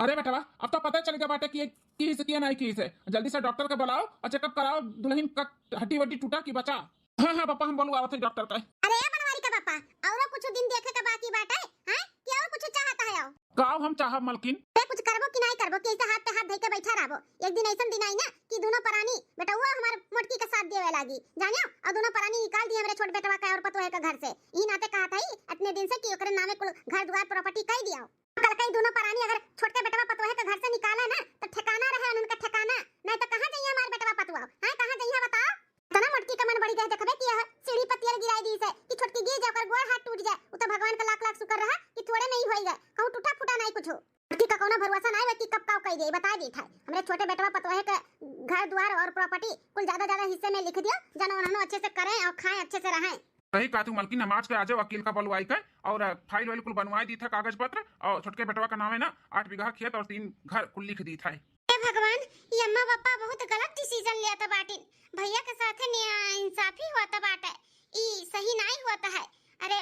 अरे बेटवा, अब तो पता चल गया बाटे कि ये की से किया नहीं की से। जल्दी से डॉक्टर के बुलाओ और चेकअप कराओ, दुल्हन का हड्डी वड्डी टूटा कि बचा। हाँ, हाँ, पापा, हम बोलवावत है डॉक्टर का। अरे, ए बनवारी का पापा, औरो कुछ दिन देखे के बाकी बाटे, हैं? कि और कुछ चाहत है आओ? का हम चाहब, मलकिन? बे, कुछ करबो कि नहीं करबो, कि ऐसे हाथ पे हाथ धइ के बैठा रहबो? एक दिन ऐसन दिन आई ना कि दोनों परानी, बेटउआ हमार मोटकी के साथ देवे लागी, जानियो? और दोनों परानी निकाल दी हमरे छोट बेटवा का और पतोहे के घर से। ई नाते कहत है इतने दिन से कि ओकरे नामे कुल घर दुआर प्रॉपर्टी कई दियो। कल कई दोनों परानी अगर छोटके बेटवा पतोहे के घर से निकाला ना, तो ठिकाना रहे उनका ठिकाना, नहीं तो कहाँ जाइए हमार बेटवा पतोह? हैं, कहाँ जाइए बताओ? इतना मोटकी का मन बढ़ी गए, देखबे कि यह सीढ़ी पर तेल गिराई दी से कि छोटकी गिर जाए, ओकर गोड़ हाथ टूट जाए, उ तो भगवान का लाख लाख शुक्र रहा कि थोड़े में ही होई गए, कहूँ टूटा फूटा नहीं कुछ। मोटकी का कोनो भरोसा नहीं बा कि कब काव कई दे, बता देत है। हमरे छोटे बेटवा पतोहे के घर द्वार और प्रॉपर्टी कुल ज्यादा ज्यादा हिस्से में लिख दियो, जन उन्होंने अच्छे से करें और खाएं, अच्छे से रहें। सही कहा तू मलकिन, हम आज के आजे वकील का बुलवाई के और फाइल वाइल कुल बनवाई दी था, कागज पत्र, और छोटके बेटवा का नामे ना आठ बीघा खेत और तीन घर कुल लिख दी था। हे भगवान, ये अम्मा पापा बहुत गलत डिसीजन लेत बाटिन। भैया के साथे नाइंसाफी होत बाटे, ई सही नाई होत है। अरे,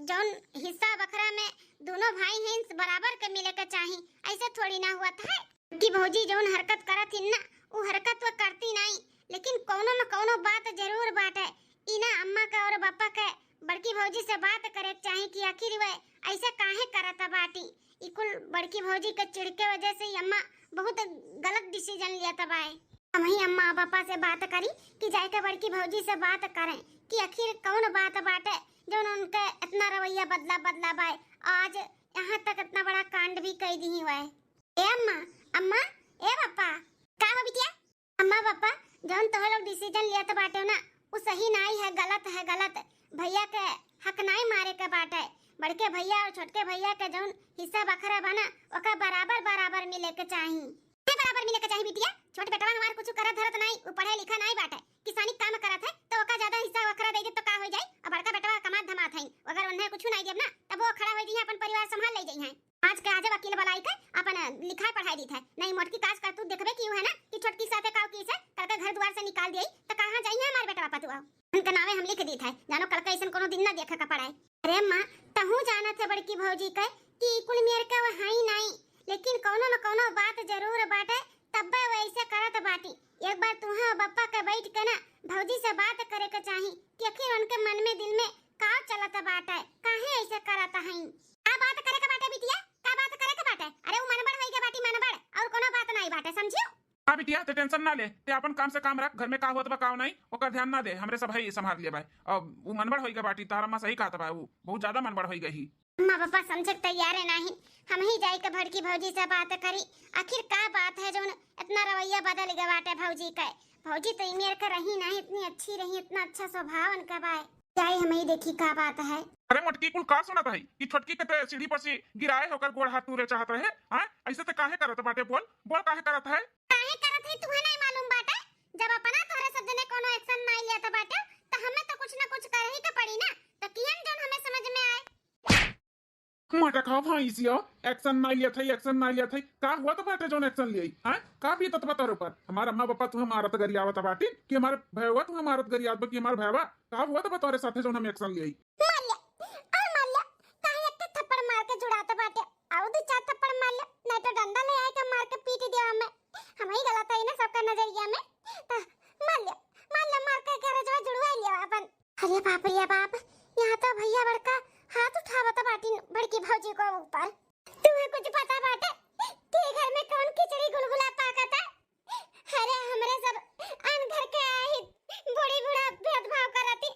जौन हिस्सा बखरा में दोनों भाई हैं, बराबर के मिले के चाही, ऐसे थोड़ी ना होत है। कि भौजी जौन हरकत करत हिन ना, उ हरकत वो करती नाई, लेकिन कौनो न कौनो बात जरूर बाटे। ई ना अम्मा के और पापा के बड़की भौजी से बात करे के चाही कि आखिर वे ऐसे काहे करत बाटी। ई कुल बड़की भौजी के चिढ़ के वजह से ई अम्मा बहुत गलत डिसीजन लिया तबाए। हम ही अम्मा पापा से बात करी कि जाके बड़की भौजी से बात करें कि आखिर कौन बात बाटे जौन उनके इतना रवैया बदला बदला बाए, आज यहाँ तक इतना बड़ा कांड भी कई दी हुआ है। ए अम्मा, अम्मा, ए पापा। का हो बिटिया? अम्मा पापा, जौन तोह लोग डिसीजन लियत बाटे ना, उ सही नाई है, गलत है, गलत। भैया के हक नाई मारे के बाटे। बड़के भैया और छोटके भैया के जौन हिस्सा बखरा बा ना, ओका बराबर बराबर मिले के चाही। काहे बराबर मिले के चाही बिटिया? छोट बेटवा हमार कुछ करत धरत नाई, उ पढ़े लिखा नाई बाटे, किसानी काम करत है, तो ओका ज्यादा हिस्सा बखरा दे दे तो का हो जाई? अब बड़का बेटवा कमात धमात है, अगर उन्हें कुछ नाई देब ना, तब वो खड़ा हो जाइए, अपन परिवार संभाल ले जाइए। आज के आज वकील बुलाई के अपन लिखाई पढ़ाई दी थे। नहीं मोटकी काज करतूत देखबे की है ना कि छोटकी साथे काव की से करके घर द्वार से निकाल दिए तो कहाँ जाइए हमारे बेटवा पतुआ? उनके नावे हम लिख दी थे, जानो कल के ऐसन कोनो दिन ना देखे के पड़े। अरे माँ, तहू जानत है बड़की भौजी के कि ई कुल मेर के वो हई नाई, लेकिन कौनो न कौनो बात जरूर बाटे, तब्बे वो ऐसे करत बाटी। एक बार तुहा बप्पा के बैठ के ना भौजी से बात करे के चाही कि आखिर उनके मन में दिल में का चलत बाटे, काहे ऐसे करत हई? का बात करे के बाटे बिटिया, का बात करे के बाटे? अरे उ मनबड़ होई गए बाटी मनबड़, और कोनो बात नाई बाटे, समझियो? हाँ बिटिया, ते tension ना ले, ते अपन काम से काम रख, घर में का होत बा का नाई, ओकर ध्यान ना दे, हमरे सब है संभाल लेबे। अब उ मनबड़ होई गए बाटी, तारा माँ सही कहत बा, उ बहुत ज्यादा मनबड़ होई गई ही। अम्मा पापा समझे के तैयारे नाही, हम ही जाई के बड़की भौजी से बात करी, आखिर का बात है जौन इतना रवैया बदल गए बाटे भौजी का। भौजी तो ई मेर के रही नाही, इतनी अच्छी रही, इतना अच्छा स्वभाव उनका बाय। जाई हम ही देखी का बात है। अरे मोटकी, कुल का सुनत है कि छोटकी के ते सीढ़ी पर से गिराए होकर गोड़ हाथ तूरे चाहत रहे? हाँ, ऐसे ते काहे करत बाटे? बोल, बोल काहे करत है? काहे करत है तुहे नहीं मालूम बाटे? जब अपना तोहरे सब जने कोनो action नहीं लेत बाटे, तो हमें तो कुछ ना कुछ करे ही के पड़ी ना। तो कियन जौन हमें समझ में आए। मोटा खाओ भैंसिया, action नहीं लेत है, action नहीं लेत है। का हुआ तो बाटे जौन action लियाई? हाँ, का बीतत बा तोहरे ऊपर? हमार अम्मा पापा तुहे मारत गरियावत बाटे कि हमार भैया तुहे मारत गरियावत बा कि हमार भैया? का हुआ तो बा तोहरे साथे जौन हम action लियाई? मार ले, और मार ले, काहे एक ठे थप्पड़ मार के जुड़ात बाटे? और दो चार थप्पड़ मार ले, नहीं तो डंडा ले आए के मार के पीट दियो हमें। हम ही गलत है ना सबका नजरिया में। तो मार ले, मार ले, मार के गरजवा जुड़वा लियो अपन। अरे बाप रे बाप, यहाँ तो भैया बड़का हाथ उठावत बाटिन बड़की भौजी को ऊपर। तुम्हें कुछ पता बाटे कि घर में कौन खिचड़ी गुलगुला पाकता? अरे हमरे सब अन घर के आही बूढ़ी बूढ़ा भेदभाव करती,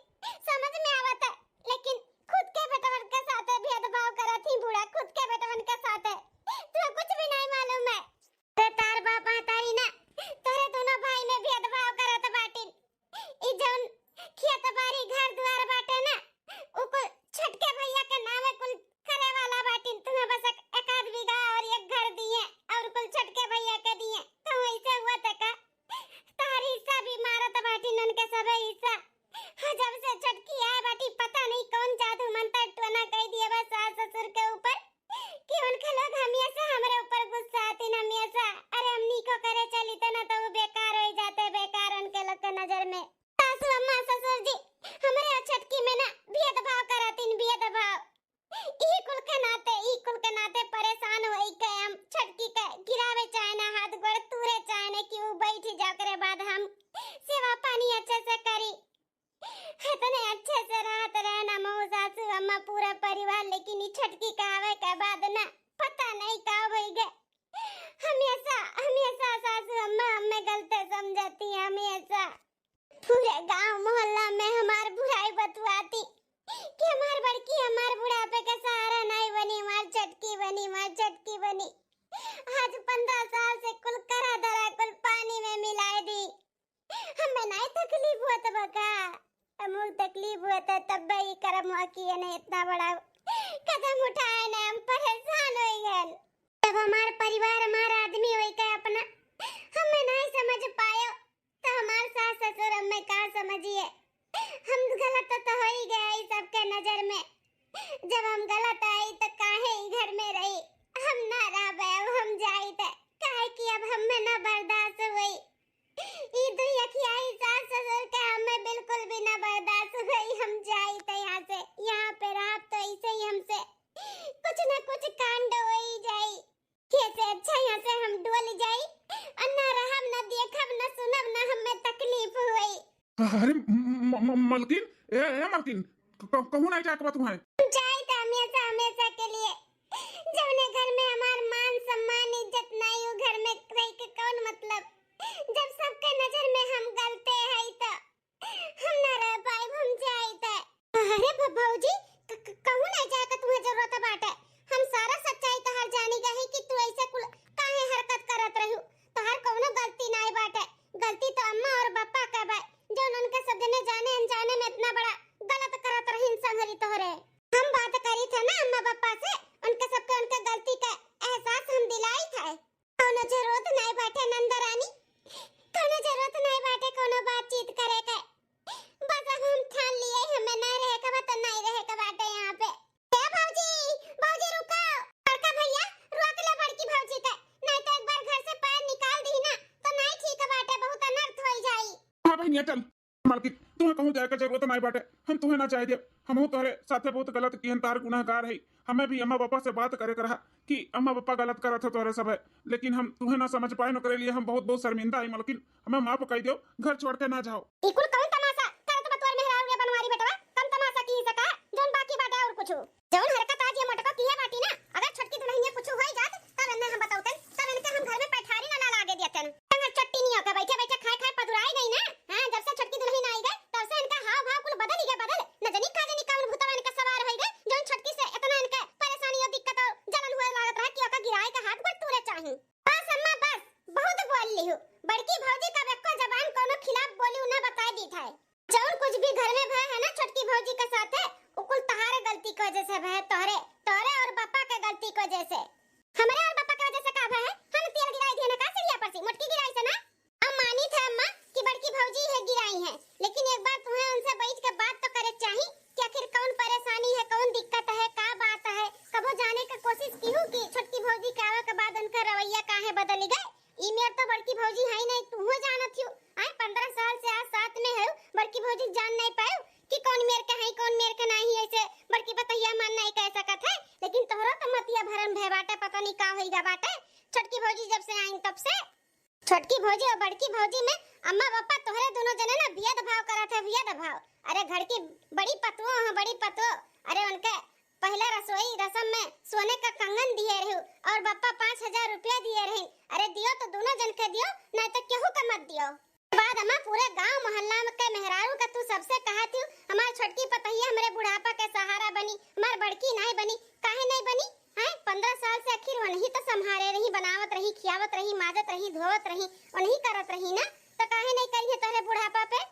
समझ में आवत है, लेकिन खुद के बेटवन के साथे भेदभाव करत ही बूढ़ा, खुद के बेटवन के साथे। तुम्हें कुछ भी नहीं मालूम है। अरे तार बाप महतारी ना, तोरे दोनों भाई में भेदभाव करत बाटिन। ई जौन खेत बारी घर दुआर बाटे ना, उ कुल छोटके भैया के नामे कुल करे वाला बाटिन। तुम्हें बस एक, एक आध बीघा और एक घर दिए और कुल छोटके भैया के दिए। तो ऐसे हुआ त का? तोहर हिस्सा भी मारत बाटिन उनके सबे हिस्सा। हाँ, जब से छोटकी आए बाटी पता नहीं कौन जादू मंत्र टोना कह दिए बा सास ससुर के ऊपर। कि उनके लोग हमेशा हमरे ऊपर गुस्सा आतीन, हमेशा। अरे हम नीको करे चली त ना तो वो बेकार हो जाते, बेकार उनके लोग के नजर में। सासू अम्मा ससुर जी हमरे और छोटकी में ना भेदभाव करतीन, भेदभाव। ई कुल के नाते, ई कुल के नाते परेशान होई के हम छोटकी के गिरावे चाहे ना, हाथ गोड़ तूरे चाहे ना कि वो बैठ जा, ओकरे बाद हम सेवा पानी अच्छे से करी। इतने अच्छे से रहत रहे ना मऊ सासू अम्मा पूरा परिवार, लेकिन ई छोटकी के आवे के बाद ना पता नहीं का होई गए। हमेशा, हमेशा सासू अम्मा हमें गलते समझती, हमेशा। पूरे गांव मोहल्ला में हमार बुराई बतवाती कि हमार बड़की हमार बुढ़ापे के सहारा नहीं बनी, हमार छोटकी बनी, हमार छोटकी बनी। आज पन्द्रह साल से कुल करा धरा कुल पानी में मिलाए दी। हमें नाई तकलीफ होत बा का? अमुक तकलीफ होत है, तब ई करम हुआ कि ये नहीं इतना बड़ा कदम उठाए ना, हम परेशान हो गए। जब हमार परिवार, हमार आदमी होई के अपना हमें नाई समझ पायो, तो हमार सास ससुर हमें का समझिए? हम गलत तो हो ही गए ई सबके नजर में। जब हम गलत आई तो काहे ई घर में रही? हम ना रहबे, अब हम जाई थे, काहे कि अब हमें ना बर्दाश्त हुई। ई दुई अखियाई सास ससुर के हमें बिल्कुल भी ना बर्दाश्त हुई। हम जाई थे यहाँ से, यहाँ पे रहब तो ऐसे ही हमसे कुछ ना कुछ कांड हो ही जाई। ये से अच्छा यहाँ से हम डोल जाई और ना रहब, ना देखब, ना सुनब, ना हमें तकलीफ हुई। अरे म-, म-, म-, मलकिन, ए, ए मलकिन, क-, क-, कहूँ नहीं जाए के बा तुम्हें? हम जाई थे हमेशा, हमेशा के लिए। जौने घर में हमार मान सम्मान इज्जत नहीं, उ घर में रह के कौन मतलब? जब सबके नजर में हम गलते हई तो हम ना रह पाइब, हम जाई थे। अरे भ-, भौजी, क-, क-, कहूँ ना जाए के तुम्हें जरूरत बाटे। हम सारा सच्चाई तोहार जानी गई कि तू ऐसे कुल काहे हरकत करत रहू। तोहार कौनो गलती नाई बाटे। गलती तो अम्मा और बप्पा के बा, जौन उनके सब जने जाने अनजाने में इतना बड़ा गलत करत रहीन संगरी तोहरे। हम बात करी थे ना अम्मा बप्पा से, उनके सबके उनके गलती का एहसास हम दिलाई थे। कौनो जरूरत नाई बाटे नंदरानी, कौनो जरूरत नाई बाटे कौनो बातचीत करे के। बस अब हम ठान लिए, हमें नाई रहे के बा तो नाई रहे के बाटे यहाँ पे। ए भौजी, भौजी रुको। बड़का भैया, रोक ले बड़की भौजी के, नाई तो एक बार घर से पैर निकाल दी ना तो नाई ठीक बाटे, बहुत अनर्थ हो जाई। हाँ बहनिया चल। मालकिन, तुम्हें कहूँ जाए के जरूरत नाई बाटे, हम तुम्हें ना जाए देब। हमहू तोहरे साथे बहुत गलत किहन, तार गुनाहगार है। हमें भी अम्मा पापा से बात करे के रहा कि अम्मा पापा गलत करत हो तोहरे सब है, लेकिन हम तुम्हें ना समझ पाए, ओकरे लिए हम बहुत बहुत शर्मिंदा है। मालकिन, हमें माफ कर दो, घर छोड़ के ना जाओ। ई कुल कौन तमाशा करत बा तोर मेहरारू रे बनवारी बेटवा? कम तमाशा की सका? बस अम्मा, बस, बहुत बोल लिहू। बड़की भौजी का एको जबान कोनो खिलाफ बोली ना, बताई दीत है। जौन कुछ भी घर में भय है ना छोटकी भौजी के साथे, उ कुल तहारे गलती की वजह से भय, तोहरे, तोहरे और बप्पा के गलती की वजह से। हमरे और बप्पा के वजह से का भय है? हम तेल गिराई दिए ना का सीढ़िया पर से, मोटकी गिराई से ना? अब मानित है अम्मा कि बड़की भौजी है गिराई है, लेकिन एक बार तुम्हें उनसे बैठ के बात तो करे चाही कि आखिर कौन परेशानी है, कौन दिक्कत है, का बात है। कबो जाने का कोशिश किहू कि छोटकी भौजी के आवे के बाद उनका रवैया काहे बदली गए? ई मेर तो बड़की भौजी है ही नहीं, तुहू जानत हियो। आए, पन्द्रह साल से आज साथ में है, बड़की भौजी जान नहीं पाए कि कौन मेर के है, कौन मेर के नहीं। ऐसे बड़की पतोहिया मन नहीं कह सकत है, लेकिन तोहरो तो मतिया भरम भय बाटे, पता नहीं का होइगा बाटे। छोटकी भौजी जब से आई तब से। छोटकी भौजी और बड़की भौजी में अम्मा पापा तोहरे दोनों जने ना भेदभाव करत है, भेदभाव। अरे घर की बड़ी पतोह है, बड़ी पतोह। अरे उनके पहला रसोई रसम में सोने का कंगन दिए रहू और बप्पा पाँच हजार रुपया दिए रही। अरे दियो तो दोनों जन के दियो, नहीं तो केहू के मत दियो। बाद अम्मा पूरे गांव मोहल्ला में के मेहरारू का तू सबसे कहा थी, हमार छोटकी पतोहिया हमरे बुढ़ापा के सहारा बनी, हमार बड़की नहीं बनी। काहे नहीं बनी? हैं, पन्द्रह साल से आखिर वनही तो संभारे रही, बनावत रही, खियावत रही, माजत रही, धोवत रही, वनही करत रही ना, तो काहे नहीं करी है तोहरे बुढ़ापा पे?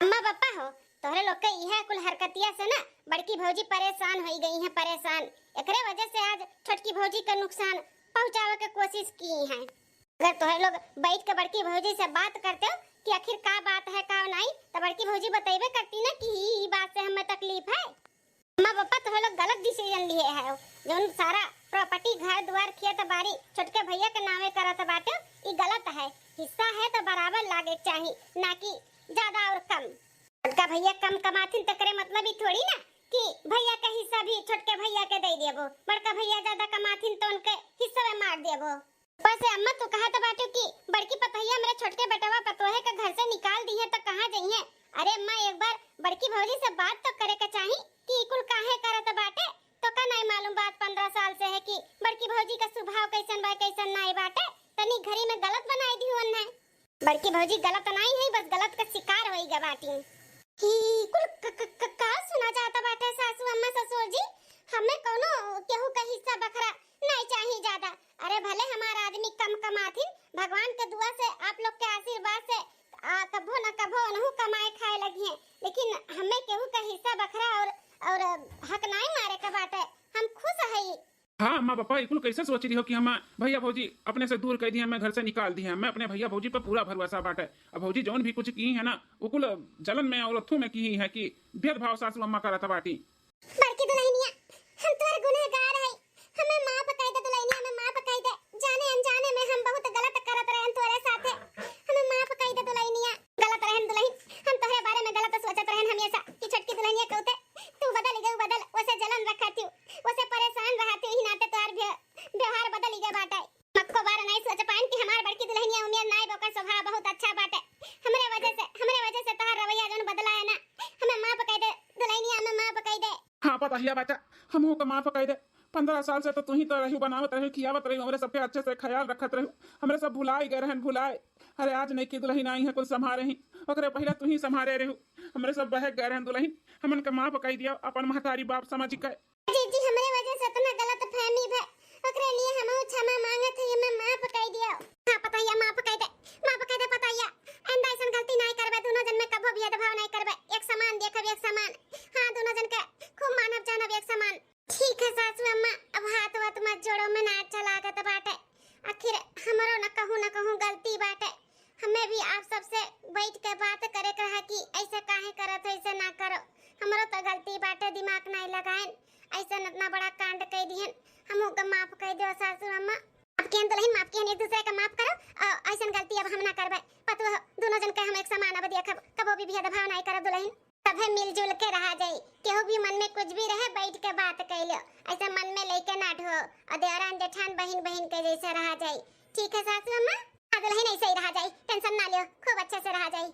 अम्मा पापा हो, तोहरे लोग के इहे कुल हरकतिया से ना बड़की भौजी परेशान होई गई है, परेशान। एकरे वजह से आज छोटकी भौजी का नुकसान पहुँचावे के कोशिश की है। अगर तोहरे लोग बैठ के बड़की भौजी से बात करते हो कि आखिर का बात है, का नहीं, तो बड़की भौजी बतैबे करती ना कि ई, ई बात से हमें तकलीफ है। अम्मा पापा, तोहरे लोग गलत डिसीजन लिए है। जौन सारा प्रॉपर्टी, घर दुआर, खेत बाड़ी छोटके भैया के नामे करत बाटे, ई गलत है। हिस्सा है तो बराबर लागे के चाही, ना कि ज्यादा और कम। बड़का भैया कम कमाथिन तकरे मतलब ई थोड़ी ना कि भैया का हिस्सा भी छोटके भैया के दे देबो। बड़का भैया ज्यादा कमाथिन तो उनके हिस्सा में मार देबो। ऊपर से अम्मा तू कहत बाटू कि बड़की पतोहिया हमरे छोटके बेटवा पतोहे के घर से निकाल दी है तो कहाँ जइहे? अरे अम्मा, एक बार बड़की भौजी से बात तो करे के चाही कि ई कुल काहे करत बाटे। तो का नहीं मालूम बात पन्द्रह साल से है कि बड़की भौजी का स्वभाव कैसन बा, कैसन नहीं बाटे। तनी घरी में गलत बनाई दी हुअन है। बड़की भौजी गलत नहीं है, बस गलत का शिकार होई गए बाटी। ई कुल क-, क-, क-, का सुना जाता बाटे सासू अम्मा ससुर जी? हमें कौनो केहू का हिस्सा बखरा नहीं चाही ज्यादा। अरे भले हमार आदमी कम कमाथिन, भगवान के दुआ से, आप लोग के आशीर्वाद से, आ, कभो न कभो उनहू कमाए खाए लगी हैं, लेकिन हमें केहू का हिस्सा बखरा और, और हक नाई मारे के बाटे। हम खुश हई। हाँ अम्मा पापा, ई कुल कैसे सोच रही हो कि हम भैया भौजी अपने से दूर कर दिए, हमें घर से निकाल दिए? हमें अपने भैया भौजी पर पूरा भरोसा बाटे। अब भौजी जौन भी कुछ की है ना, वो कुल जलन में और अथू में की है कि भेदभाव सासू अम्मा करत बाटी। बड़की दुल्हनिया, हम तोर गुनहगार है, हमें माफ कर दे दुल्हनिया, हमें माफ कर दे, जाने अनजाने में हम बहुत गलत करत रहन तोरे साथे, हमें माफ कर दे दुल्हनिया। गलत रहन दुल्हन, हम तोहरे बारे में गलत सोचत रहन हमेशा कि छोटकी दुल्हनिया कहते तू बदल गए, बदल, उसे जलन रखा थी, उसे परेशान रहा थी, यही नाते तोहार व्य-, व्यवहार बदल गए बाटे। मक्को बार नहीं सोच पाइन कि हमार बड़की दुल्हनिया उमेर नाई, ओकर स्वभाव बहुत अच्छा बाटे। हमरे वजह से, हमरे वजह से तोहार रवैया जौन बदला है ना, हमें माफ कर दे दुल्हनिया, हमें माफ कर दे। हाँ पतोहिया बाचा, हमहू का माफ कर दे। पन्द्रह साल से तो तू ही तो रहू, बनावत रहू, खियावत रहू, हमरे सबके अच्छे से ख्याल रखत रहू, हमरे सब भुलाई गए रहन, भुलाई। अरे आज नहीं की दुल्हन आई है कुल संभारे ही, ओकरे पहले तू ही संभारे रहू, हमरे सब बहक गए रहन दुल्हन, हमन का माफ कर दिया अपन महतारी बाप समझ के। जीजी, हमरे वजह से इतना गलत फहमी भय, ओकरे लिए हमहू क्षमा मांगत हई, हमें माफ कर दियो। हाँ पतोहिया, माफ कर दे, माफ कर दे पतोहिया। आइंदा ऐसन गलती नहीं करबे, दोनों जन में कभो भेदभाव नहीं करबे, एक समान देखब, एक समान। हाँ, दोनों जन के खूब मानब जानब, एक समान। ठीक है सासू अम्मा, अब हाथ वाथ मत जोड़ो, में ना अच्छा लागत बाटे। आखिर हमरो न कहूँ न कहूँ गलती बाटे। हमें भी आप सबसे बैठ के बात करे के रहा कि ऐसे काहे करत हो, ऐसे ना करो। हमरो तो गलती बाटे, दिमाग नहीं लगाएन, ऐसे इतना बड़ा कांड कर दिहन। हमहू के माफ कर दो सासू अम्मा। माफ किहन दुल्हन, माफ किहन, एक दूसरे का माफ करो। अ, ऐसन गलती अब हम ना करबे। पतोह दोनों जन के हम एक समान अब देखब, कबो भी भेदभाव नहीं करब दुल्हन। सभे मिलजुल के रहा जाई, केहू भी मन में कुछ भी रहे, बैठ के बात कर लो। ऐसे मन में लेके ना ढो, और देवरान जेठान बहिन बहिन के जैसे रहा जाई। ठीक है सासू अम्मा? हाँ दुल्हन, ऐसे ही रहा जाई, टेंशन ना लियो, खूब अच्छे से रहा जाई।